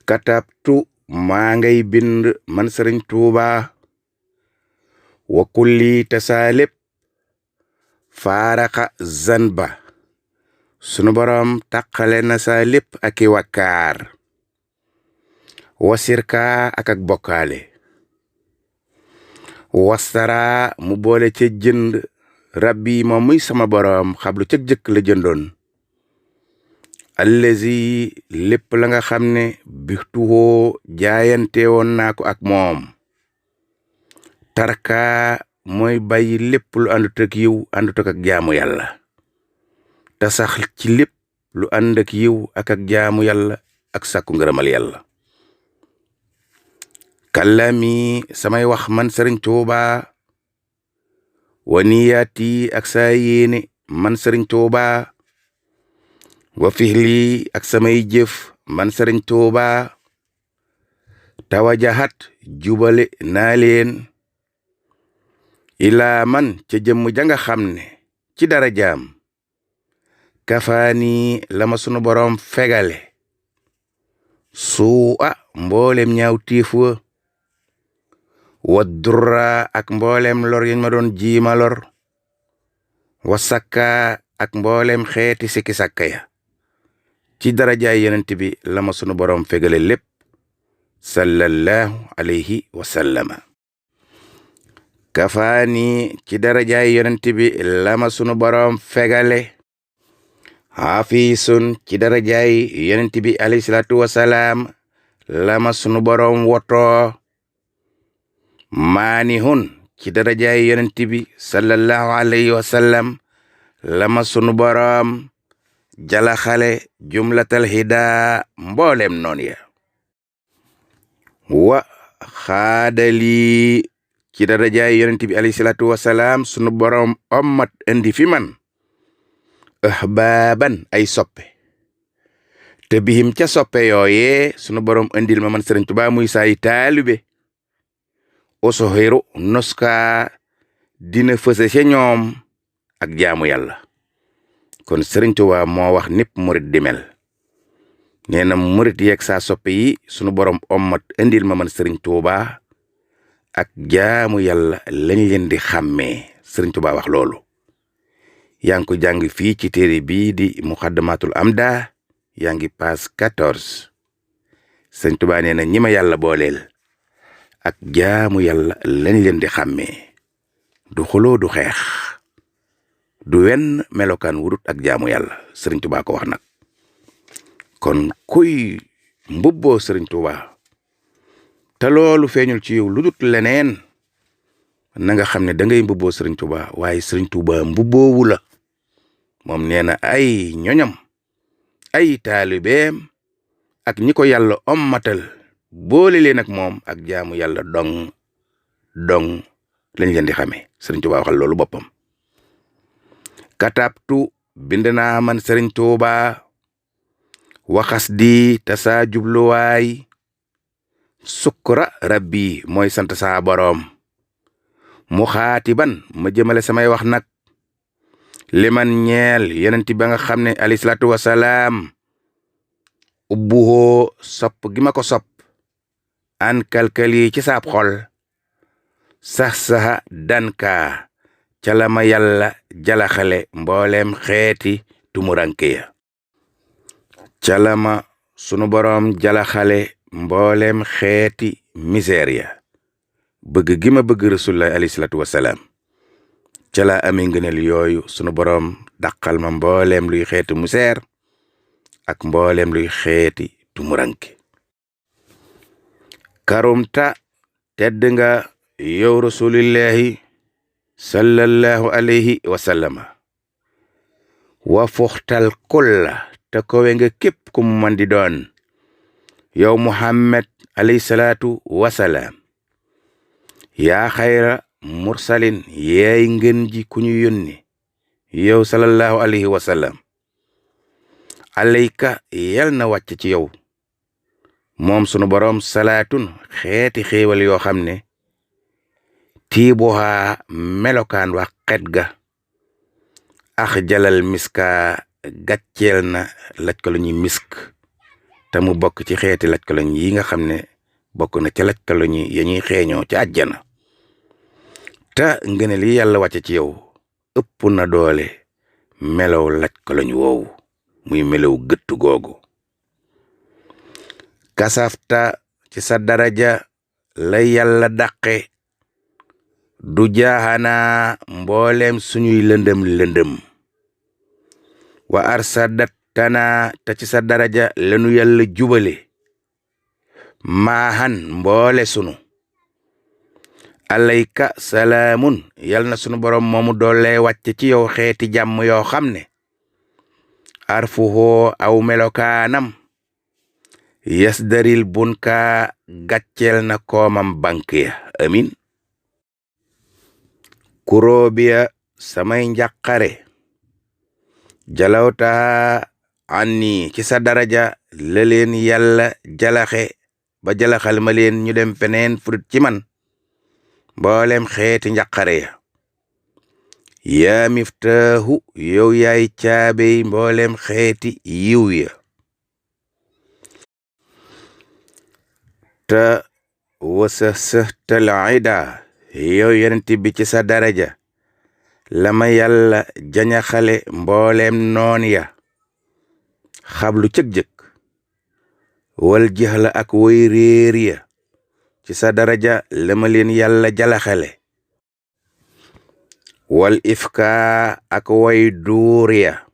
katabtu maa ngay bind man Sëriñ Tuuba wa kulli tasaalib faaraqa zanba sunu borom taqale na sa lépp ak i wakkaar wasirka ak bokkaale wastara mu boole ca jënd rabbi moom muy sama borom xablu cëg jëkk la jëndoon allazi lépp la nga xam ne bixtuwoo jaayante woon naa ko ak moom tarka mooy bàyyi lépp lu àndut ak yiw àndut ak jaamu yàlla te sax ci lépp lu ànd ak yiw ak jaamu yàlla ak sàkku ngërëmal yàlla kàllami samay wax man Sëriñ Tuuba wa niyaati ak saa yéene man Sëriñ Tuuba wa fihli ak samay jëf man Sëriñ Tuuba tawajahat jubale naa leen ilaa man ca jëmm ja nga xam ne ci dara jaam kafaani lama sunu boroom fegale suu mboolem ñaaw tiif wa durra ak mboolem lor yañ ma doon jiima lor wa sakka ak mboolem xeeti sikki sakka ya ci darajaay yonent bi lama sunu boroom fegale lépp sallallahu alayhi wa sallama kafaani ci darajaay yonent bi lama sunu boroom fegale hafisun ci darajaay yonent bi alayhi salaatu wasalaam lama sunu boroom wotoo maanihun ci darajaay yonent bi sallallahu alayhi wa sallam lama sunu boroom jalaxale jumlatal hidaa mboolem noon ya wa xaadali ci darajaay yonent bi alayhi salaatu wasalaam sunu boroom ommat indi fi man ahbaaban ay soppe te bihim ca soppe yooyee sunu boroom indil ma man Sëriñ Tuubaa muy saay taalibe osoxiru noska dina fëse ca ñoom ak jaamu yàlla kon Sëriñ Tuubaa moo wax népp murit di mel nee na murit yeeg saa soppe yi sunu boroom ommat indil ma man Sëriñ Tuubaa ak jaamu yàlla lañ leen di xàmmee Sëriñ Tuubaa wax loolu yaa ngi ko jàng fii ci téere bii di muqaddamatul amda yaa ngi page 14 Sëriñ Tuubaa nee na ñi ma yàlla booleel ak jaamu yàlla lañ leen di xàmmee du xuloo du xeex du wenn melokaan wurut ak jaamu yàlla Sëriñ Tuubaa ko wax nag kon kuy mbubboo Sëriñ Tuubaa te loolu feeñul ci yow lu dut leneen na nga xam ne da ngay mbubboo Sëriñ Tuubaa waaye Sëriñ Tuubaa mbubboowu la moom nee na ay ñoñam ay taalibeem ak ñi ko yàlla ommatal boole leen ak moom ak jaamu yàlla dong lañ leen di xamee Sëriñ Tuubaa waxal loolu boppam katabtu bind naa man Sëriñ Tuubaa waxas di te saa jubluwaay sukra rabbi mooy sant saa boroom mu xaatiban ma jëmale samay wax nag liman ñeel yonent ba nga xam ne alayhi salaatu wasalaam ubbuhoo sopp gi ma ko sopp an kalkali ci saab xol sax-saxa danka ca la ma yàlla jalaxale mbooleem xeeti tumuranke ya ca la ma sunu boroom jalaxale mbooleem xeeti misère ya bëgg gi ma bëgg rasulullah alayhi salaatu wasalaam ca la amee ngëneel yooyu sunu boroom dàqal ma mbooleem luy xeeti misère ak mbooleem luy xeeti tumuranke karumta tedd nga yow rasulillahi sallallahu alayhi wa sallama wa fuxtal kulla te kowe nga képp ku mu man di doon yow muhammad alayhi salaatu wasalaam yaa xayra mursalin yaay ngën ji ku ñu yónni yow sallallahu alayhi wa sallam alayka yal na wàcc ci yow moom sunu boroom salaatun xeeti xéewal yoo xam ne tiibuhaa melokaan wax xet ga ax jalal miska gàcceel na laj ko lu ñuy misk te mu bokk ci xeeti laj koloñ yi nga xam ne bokk na ca laj koloñ yi ya ñuy xeeñoo ci àjjana te ngëneel yi yàlla wàcce ci yow ëpp na doole melow laj koloñ woowu muy melow gëtt googu. kasafta ci sa daraja la yàlla dàqe du jaaxanaa mbooleem suñuy lëndëm wa arsadat tana te ci sa daraja lanu yàlla jubale maahan mboole sunu alayka salaamun yal na sunu borom moomu doole wàcce ci yow xeeti jàmm yoo xam ne arfuhoo aw melokaanam yasdaril bunka gàcceel na koomam bank ya amin. kuróobiya samay njàqare jalawta anni ci sa daraja la leen yàlla jalaxe ba jalaxal ma leen ñu dem feneen furut ci man mboolem xeeti njàqare ya yaa miftaahu yow yaay caabey mboolem xeeti yiw ya te wasa sëhtal ida yow yonent bi ci sa daraja lama yàlla jañaxale mboolem noon ya xablu cëg-jëg wal jixla ak woy réer ya ci sa daraja lama leen yàlla jalaxale wal ifka ak woy duur ya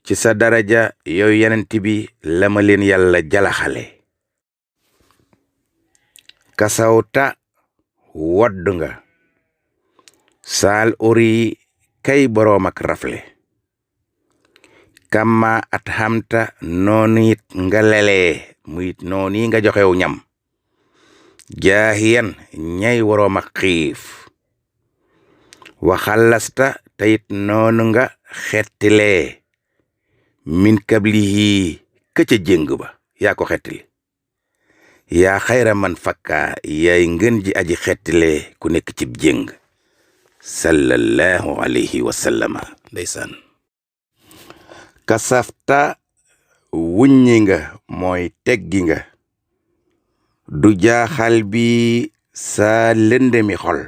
ci sa daraja yow yonent bi lama leen yàlla jalaxale kasawta wodd nga saal uri kay boroom ak rafle kama at xamta noonu it nga lelee muy noonu yi nga joxew ñam jaahiyan ñay waroom ak xiif waxalasta tayit noonu nga xettilee min kablihi ka ca jéng ba yaa ko xettili yaa xayra man fakka yaay ngën ji aji xettile ku nekk cib jéng sallallahu alayhi wa sallama ndeysaan. kasafta wuññi nga mooy teggi nga du jaaxal bi sa lëndemi xol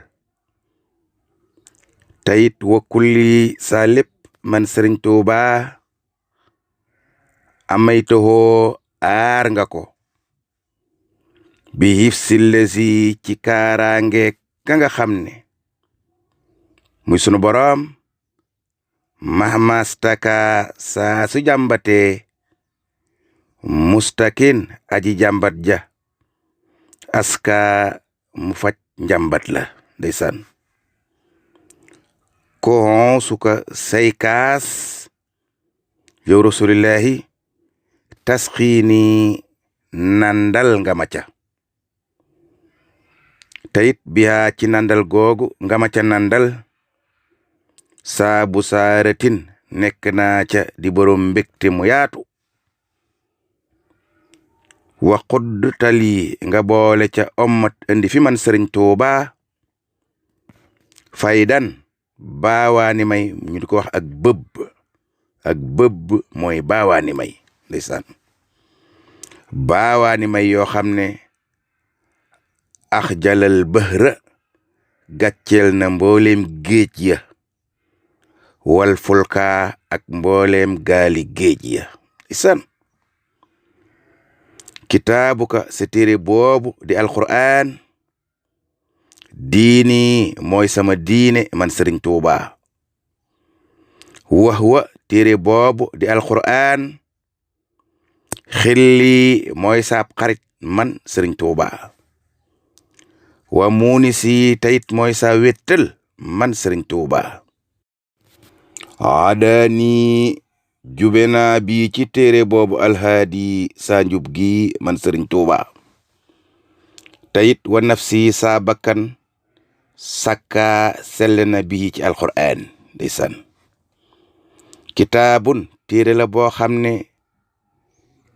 tayit wakkulli sa lépp man Sëriñ Tuuba amaytoo aar nga ko bi hifsillesi ci kaaraange ka nga xam ne muy sunu boroom mahmastaka saa su jàmbatee mustakin aji jàmbat ja aska mu faj njàmbat la ndeysaan. ko hon suka say kaas yow rasulillahi tasxiini nandal nga ma ca tayit biyaa ci nandal googu nga ma ca nandal saabu saaratin nekk naa ca di borom mbégte mu yaatu wa xudd tali nga boole ca ommat indi fi man Sëriñ Tuuba faydan baawaani may ñu di ko wax ak bëbb mooy baawaani may ndeysaan baawaani may yoo xam ne ax jalal bahra gàcceel na mbooleem géej ya wal fulka ak mbooleem gaali géej ya isan kitaabuka sa téere boobu di alquran diini mooy sama diine man Sëriñ Tuuba wahwa téere boobu di alquran xilli mooy saab xarit man Sëriñ Tuuba wa muuni si tayit mooy sa wettal man Sëriñ Tuuba aadaani jube naa bi ci téere boobu alhaadi saa njub gi man Sëriñ Tuuba tayit wa nafsi saa bakkan sakka sell na bi ci alquran ndeysaan kitaabun téere la boo xam ne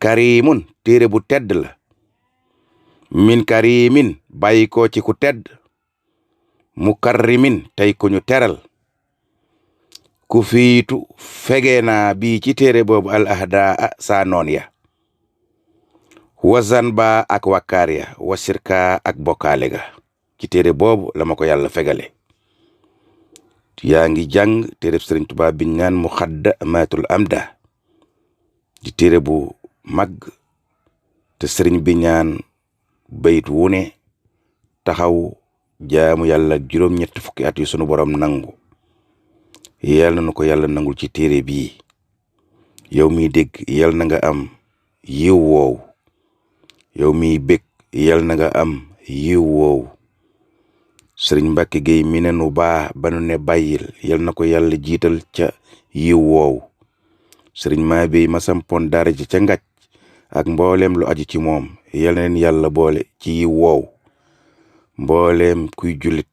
karimun téere bu tedd la min karimin bàyyi ko ci ku tedd mukarrimin tey ku ñu teral ku fiitu fege naa bii ci téere boobu al ahdaa saa noon ya wazan ba ak wakkaar ya wasirka ak bokkaale ga ci téere boobu la ma ko yàlla fegale. yaa ngi jàng téere Sëriñ Tuubaa bi ñaan Muxaddamatul Amda di téere bu mag te sëriñ bi ñaan bayit wu ne taxaw jaamu yàlla juróom-ñett fukki at yu sunu borom nangu. yàlla na ko yàlla nangul ci téere bii. yow miy dégg yàlla na nga am yiw woowu. yow miy bég yàlla na nga am yiw woowu. sëriñ Mbàkke Géey mi ne nu baa ba nu ne bàyyil yàlla na ko yàlla jiital ca yiw woowu. sëriñ Mabéy ma sampoon daara ji ca Ngàcc ak mbooleem lu aju ci moom yàlla na leen yàlla boole ci yiw woowu. mbooleem kuy jullit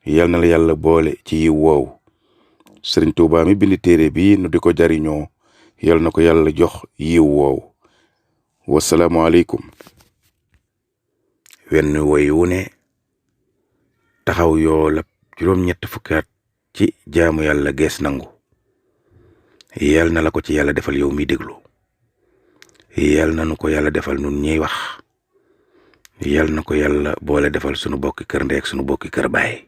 yàlla na la yàlla boole ci yiw woowu. sëriñ Tuubaa mi bind téere bi nu di ko jariñoo yàlla na ko yàlla jox yiw woowu. wasalaamu aleykum. wenn woy wu ne taxaw yoolab juróom-ñett fukki at ci jaamu yàlla gees nangu. yàlla na la ko ci yàlla defal yow mi déglu. yàlla na nu ko yàlla defal nun ñiy wax. yàlla na ko yàlla boole defal sunu bokki kër ndey ak sunu bokki kër baay.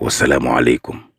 wasalaamu aleykum.